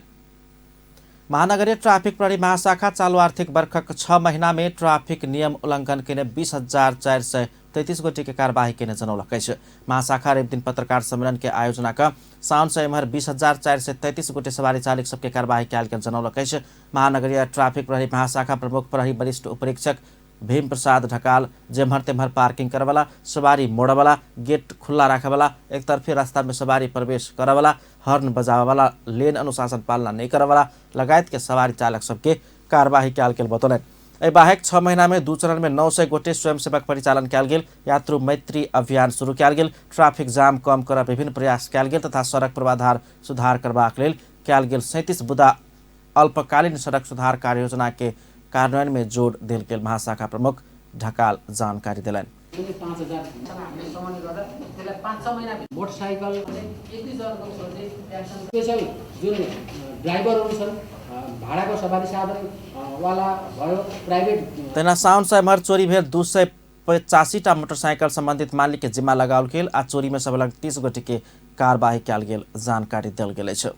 महानगरीय ट्राफिक प्रहरी महाशाखा चालू आर्थिक वर्षक 6 महीना में ट्राफिक नियम उल्लंघन केने 20,433 गोटे के कार्यवाही केने जनौलक अछि। महाशाखा रवि दिन पत्रकार सम्मेलन के आयोजना क साउन से एम्हर 20,433 गोटे सवारी चालक सबके कार्यवाही कयल गेल जनौलक अछि। महानगरीय ट्राफिक प्रहरी महाशाखा प्रमुख प्रहरी वरिष्ठ उपरीक्षक भीम प्रसाद ढकाल जेम्हर तेम्हर पार्किंग करवाला, सवारी मोड़वाला, गेट खुला राखेवाला, एकतर्फी रास्ता में सवारी प्रवेश करवाला, हॉर्न बजावेवाला, लेन अनुशासन पालना नहीं करवाला लगायत के सवारी चालक सबके कार्यवाही कयल गेल बतौलनि। एहि बाहेक 6 महीना में 2 चरण में 900 गोटे स्वयंसेवक परिचालन कयल गेल, यात्रु मैत्री अभियान शुरू कयल गेल, ट्रैफिक जाम कम कर विभिन्न प्रयास कयल गेल तथा सड़क पूर्वाधार सुधार करबाक लेल कयल गेल 37 बुदा अल्पकालीन सड़क सुधार कार्ययोजना के कार्यान्वयन में जोड़ देल गेल महाशाखा प्रमुख ढकाल जानकारी देलनि। 5,000 मोटरसाइकल स्पेशल जुन ड्राइभरहरू छन्, भाडाको सवारी साधन वाला भयो, प्राइभेट। तहिना साउन सँ एम्हर चोरी भेल 285 टा मोटरसाइकल संबंधित मालिक के जिम्मा लगाओल गेल आ चोरी में संलग्न 30 गोटे के कार्यवाही कयल गेल जानकारी देल गेल अछि।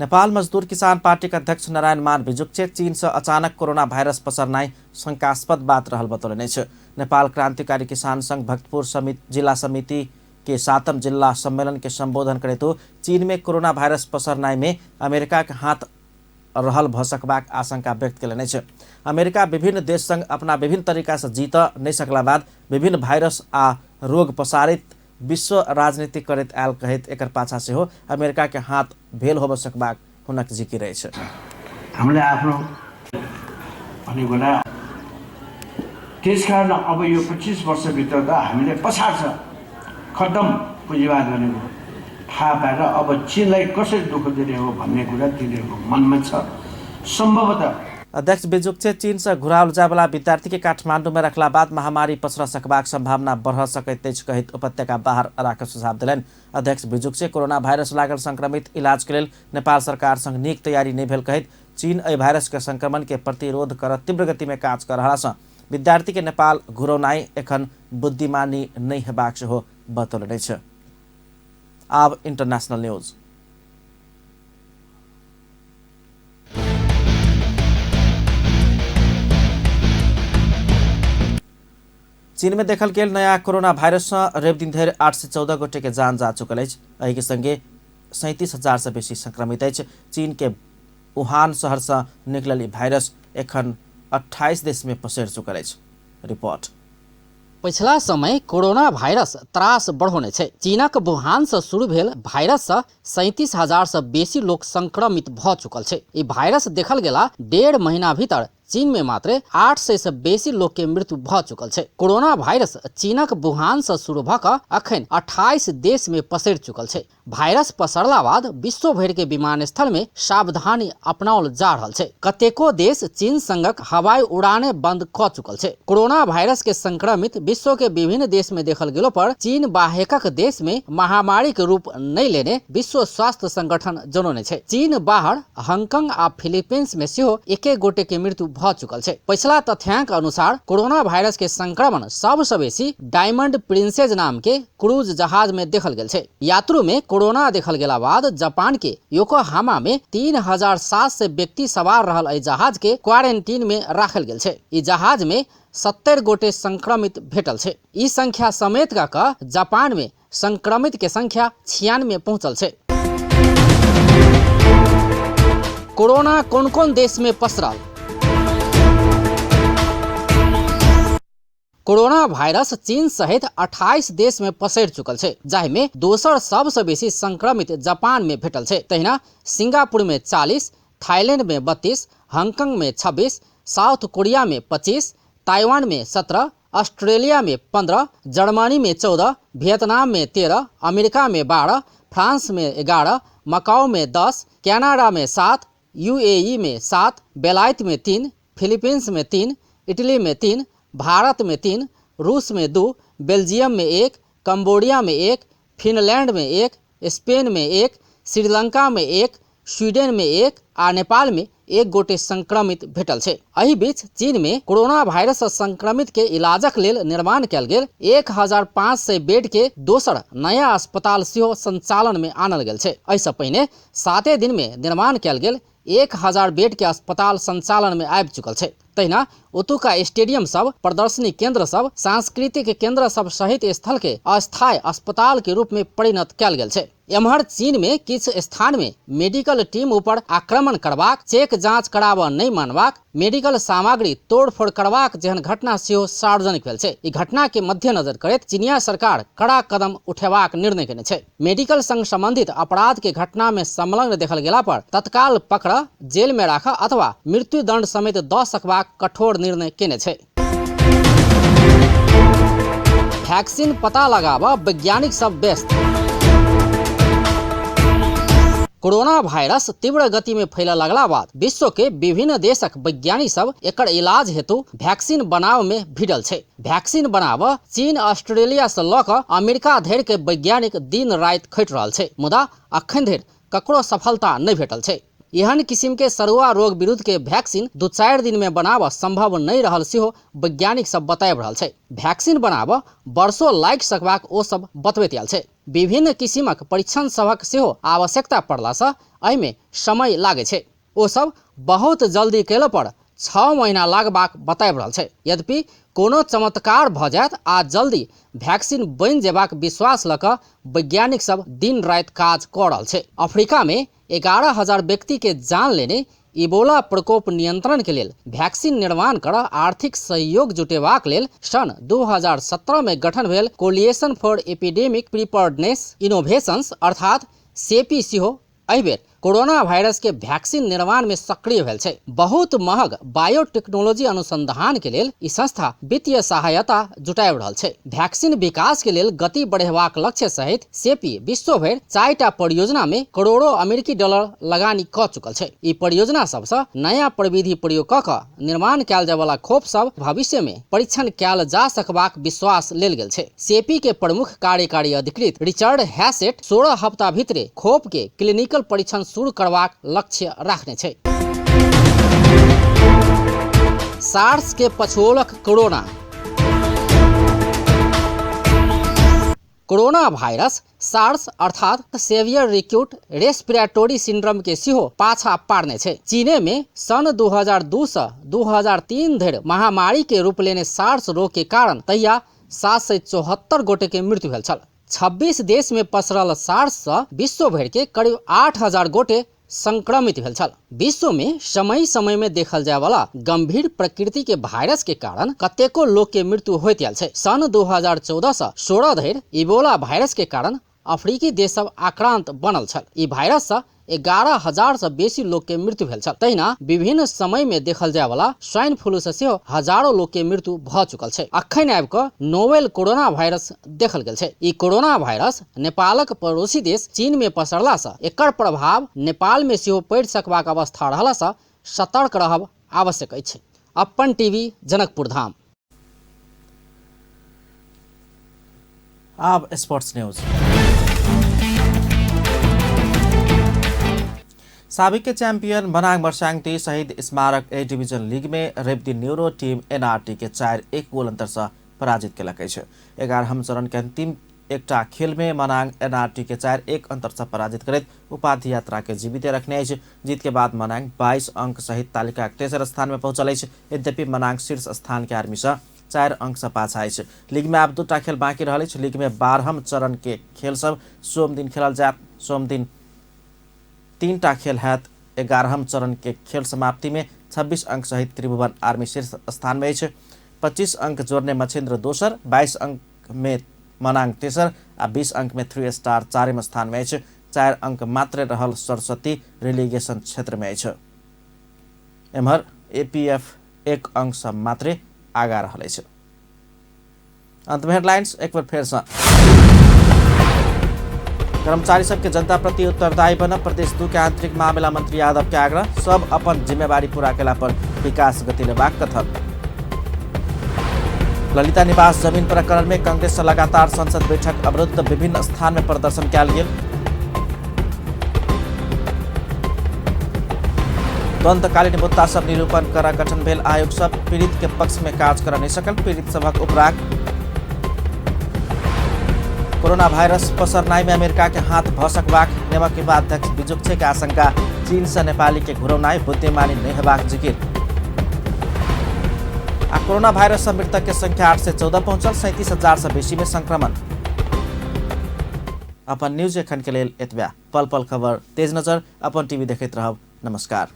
नेपाल मजदूर किसान पार्टी के अध्यक्ष नारायण मान बिजुक्चे चीन से अचानक कोरोना वायरस पसरनाइ शंकास्पद बात रहल बतौलनि अछि। नेपाल क्रांतिकारी किसान संघ भक्तपुर जिला समिति के 7म जिला सम्मेलन के संबोधन करैत चीन में कोरोना वायरस पसरनाइ में अमेरिका के हाथ रहल भ सकबाक आशंका व्यक्त कयलनि अछि। अमेरिका विभिन्न देश संग अपना विभिन्न तरीका से जीत नहि सकला बाद विभिन्न वायरस आ रोग पसारित विश्व राजनीति करैत आयल कहैत एकर पाछा सेहो अमेरिका के हाथ भेल होब सकबाक हुनक जिकिर अछि। हामीले आफ्नो भनेकोलाई त्यसकारण अब यो 25 वर्षभित्र त हामीले पछाड्छ खत्तम पुँजीवाद भनेको थाहा पाएर अब चीनलाई कसरी दुःख दिने हो भन्ने कुरा तिनीहरूको मनमा छ सम्भवतः। अध्यक्ष बिजुक्चे चीन से घुराओल जायवला विद्यार्थी के काठमांडू में रखला बाद महामारी पसर सकबाक संभावना बढ़ सकैत अछि कहैत उपत्यका बाहर राखऽ सुझाव देलनि। अध्यक्ष बिजुक्चे कोरोना वायरस लागल संक्रमित इलाज के लेल नेपाल सरकार संग नीक तैयारी नहि भेल कहैत चीन एहि वायरस के संक्रमण के प्रतिरोध कर तीव्र गति में काज कर रहा विद्यार्थी के नेपाल घुरौनाइ एखन बुद्धिमानी नहि हेबाक सेहो बतौलनि अछि। आब इंटरनेशनल न्यूज। चीन में देखल गेल नया कोरोना वायरस से रवि दिन धरि 814 गोटे के जान जा चुकल अछि। एहि के संगे 37,000 से बेसी संक्रमित अछि। चीन के वुहान शहर से निकलल ई वायरस एखन 28 देश में पसरि चुकल अछि। रिपोर्ट। पछिला समय कोरोना वायरस त्रास बढ़ौने छै। चीनक वुहान से शुरू भेल वायरस से 37,000 से बेसी लोक संक्रमित भ चुकल छै। ई वायरस देखल गेला 1.5 महीना भीतर चीन में मात्र 800 से बेसी लोक के मृत्यु भ चुकल छै। कोरोना वायरस चीनक वुहान से शुरू भ क अखन 28 देश में पसरि चुकल छै। वायरस पसरला बाद विश्व भरि के विमानस्थल में सावधानी अपनाओल जा रहल छै। कतेको देश चीन संगक हवाई उड़ाने बंद क चुकल छै। कोरोना वायरस के संक्रमित विश्व के विभिन्न देश में देखल गेलो पर चीन बाहेकक देश में महामारी के रूप नहीं लेने विश्व स्वास्थ्य संगठन जनौने छै। चीन बाहर हांगकांग आ फिलीपींस में सेहो एक गोटे के मृत्यु भऽ चुकल छै। पछिला तथ्यांक अनुसार कोरोना वायरस के संक्रमण सबसँ बेसी डायमंड प्रिंसेज नाम के क्रूज जहाज में देखल गेल छै। यात्रु में कोरोना देखल गेला बाद जापान के योकोहामा में 3700 व्यक्ति सवार रहल एहि जहाज के क्वारेंटीन में राखल गेल छै। ई जहाज में 70 गोटे संक्रमित भेटल छै। ई संख्या समेत कऽ जापान में संक्रमित के संख्या 96 पहुंचल छै। कोरोना कोन कोन देश में पसरल? कोरोना वायरस चीन सहित 28 देश में पसरि चुकल छै, जाहि में दोसर सबसँ बेसी संक्रमित जापान में भेटल छै। तहिना सिंगापुर में 40, थाईलैंड में 32, हांगकांग में 26, साउथ कोरिया में 25, ताइवान में 17, ऑस्ट्रेलिया में 15, जर्मनी में 14, वियतनाम में 13, अमेरिका में 12, फ्रांस में 11, मकाओ में 10, कनाडा में 7, यूएई में 7, बेलायत में 3, फिलीपींस में 3, इटली में 3, भारत में 3, रूस में 2, बेल्जियम में 1, कंबोडिया में 1, फिनलैंड में 1, स्पेन में 1, श्रीलंका में 1, स्वीडन में 1 आ नेपाल में 1 गोटे संक्रमित भेटल छै। एहि बीच चीन में कोरोना वायरस सँ संक्रमित के इलाजक लेल निर्माण कयल गेल 1500 बेड के दोसर नया अस्पताल सेहो संचालन में आनल गेल छै। एहिसँ पहिने 7 दिन में निर्माण कयल गेल 1000 बेड के अस्पताल संचालन में आबि चुकल छै। तहिना ओतुका स्टेडियम सब, प्रदर्शनी केंद्र सब, सांस्कृतिक केंद्र सब सहित स्थल के अस्थायी अस्पताल के रूप में परिणत कयल गेल छै। एम्हर चीन में किछु स्थान में मेडिकल टीम ऊपर आक्रमण करबाक, चेक जांच कराबऽ नहि मानबाक, मेडिकल सामग्री तोड़फोड़ करबाक जेहन घटना सेहो सार्वजनिक भेल छै। ई घटना के मद्देनजर करैत चीनिया सरकार कड़ा कदम उठेबाक निर्णय केने छै। मेडिकल संग संबंधित अपराध के घटना में संलग्न देखल गेला पर तत्काल पकड़, जेल में राख अथवा मृत्युदंड समेत दऽ सकबाक कठोर निर्णय केने छै। वैक्सीन पता लगाबऽ वैज्ञानिक सब व्यस्त। कोरोना वायरस तीव्र गति में फैलऽ लगला बाद विश्व के विभिन्न देशक वैज्ञानिक सब एकर इलाज हेतु वैक्सीन बनाव में भिड़ल छै। वैक्सीन बनाव चीन, ऑस्ट्रेलिया से लऽ कऽ अमेरिका धरि के वैज्ञानिक दिन राति खटि रहल छै, मुदा अखन धरि ककरो सफलता नहि भेटल छै। एहन किसिम के सरुआ रोग विरुद्ध के वैक्सीन 2-4 दिन में बनाव संभव नहीं रहल सेहो वैज्ञानिक सब बताबि रहल छै। वैक्सीन बनाव वर्षों लागि सकबाक ओ सब बतबैत आयल छै। विभिन्न किसिमक परीक्षण सभक सेहो आवश्यकता पड़लासँ एहिमे समय लागै छै। ओ सब बहुत जल्दी कयला पर 6 महीना लागबाक बताबि रहल छै। यद्यपि कोनो चमत्कार भऽ जायत आ जल्दी वैक्सीन बनि जेबाक विश्वास लऽ कऽ वैज्ञानिक सब दिन राति काज कऽ रहल छै। अफ्रीका में 11,000 व्यक्ति के जान लेने इबोला प्रकोप नियंत्रण के लेल वैक्सीन निर्माण कर आर्थिक सहयोग जुटेबाक लेल सन 2017 में गठन भेल coalition for epidemic preparedness innovations अर्थात सेपी सेहो एहिबेर कोरोना वायरस के वैक्सीन निर्माण में सक्रिय भेल छै। बहुत महग बायोटेक्नोलॉजी अनुसंधान के लेल ई संस्था वित्तीय सहायता जुटाबि रहल छै। वैक्सीन विकास के लेल गति बढ़ेबाक लक्ष्य सहित सेपी विश्व भरि 4टा परियोजना में करोड़ों अमेरिकी डॉलर लगानी कऽ चुकल छै। ई परियोजना सबसँ नया प्रविधि प्रयोग कऽ कऽ निर्माण कयल जायवला खोप सब भविष्य में परीक्षण कयल जा सकबाक विश्वास लेल गेल छै। सेपी के प्रमुख कार्यकारी अधिकृत रिचर्ड हैसेट 16 हफ्ता भीतरे खोप के क्लिनिकल परीक्षण शुरू करबाक लक्ष्य राखने छै। सार्स के पछुओलक कोरोना। कोरोना वायरस सार्स अर्थात सेवियर रिक्यूट रेस्पिरेटरी सिंड्रोम के सेहो पाछा पारने छै। चीने में सन 2002 से 2003 धरि महामारी के रूप लेने सार्स रोग के कारण तहिया 774 गोटे के मृत्यु भेल छल। 26 देश में पसरल सार्स से विश्व भरि के करीब 8000 गोटे संक्रमित भेल छल। विश्व में समय समय में देखल जाय वाला गंभीर प्रकृति के वायरस के कारण कतेको लोग के मृत्यु होइत आयल छै। सन 2014 से 16 धरि इबोला वायरस के कारण अफ्रीकी देश सब आक्रांत बनल छल। ई वायरस से 11,000 से बेसी लोग के मृत्यु भेल छल। तहिना विभिन्न समय में देखल जाय वाला स्वाइन फ्लू से सेहो हजारों लोग के मृत्यु भऽ चुकल छै। अखन आबि कऽ नोवेल कोरोना वायरस देखल गेल छै। ई कोरोना वायरस नेपालक पड़ोसी देश चीन में पसरला से एकर प्रभाव नेपाल में सेहो पड़ि सकबाक अवस्था रहला से सतर्क रहब आवश्यक अछि। अपन टीवी, जनकपुर धाम। आब स्पोर्ट्स न्यूज। साबिक के चैंपियन मनांग मर्स्याङदी शहीद स्मारक ए डिवीजन लीग में रविदिन न्यूरो टीम एनआरटी के 4-1 गोल अंतर से पराजित केलक अछि। 11हम चरण के अंतिम एकटा खेल में मनांग एनआरटी के 4-1 अंतर से पराजित करैत उपाधि यात्रा के जीवित रखने अछि। जीत के बाद मनांग 22 अंक सहित तालिका के तेसर स्थान में पहुंचल अछि। यद्यपि मनांग शीर्ष स्थान के आर्मी से 4 अंक से पाछा अछि। लीग में आब 2टा खेल बाकी रहल अछि। लीग में 12हम चरण के खेल सब सोम दिन खेलल जायत। सोम दिन 3टा खेल हैत। 11हम चरण के खेल समाप्ति में 26 अंक सहित त्रिभुवन आर्मी शीर्ष स्थान में अछि। 25 अंक जोड़ने मच्छिन्द्र दोसर, 22 अंक में मनांग तेसर आ 20 अंक में 3 स्टार चारिम स्थान में अछि। 4 अंक मात्र रहल सरस्वती रिलीगेशन क्षेत्र में अछि। एम्हर एपीएफ 1 अंक से मात्रे आगा रहल अछि। अंत में हेडलाइंस एक बार फेर से। कर्मचारी सबके जनता प्रति उत्तरदायी बनब प्रदेश 2 के आंतरिक मामिला मंत्री यादव के आग्रह। सब अपन जिम्मेवारी पूरा केला पर विकास गति लेबाक कथन। ललिता निवास जमीन प्रकरण में कांग्रेस से लगातार संसद बैठक अवरुद्ध, विभिन्न स्थान में प्रदर्शन कयल गेल। द्वंद्वकालीन मुद्दा सब निरूपण कर गठन भेल आयोग सब पीड़ित के पक्ष में काज कर नहीं सकल, पीड़ित सभक उपराग। कोरोना वायरस पसरनाई में अमेरिका के हाथ भ सकबाक नेमकिपा अध्यक्ष विजुक्छे के आशंका। चीन से नेपाली के घुरौनाई बुद्धिमानी नहीं हेबाक जिकिर। आ कोरोना वायरस से मृतक के संख्या 814 पहुंचल, 37,000 से बेसी में संक्रमण। अपन न्यूज एखन के लेल एतबा। पल पल खबर तेज नजर अपन टीवी देखैत रहब। नमस्कार।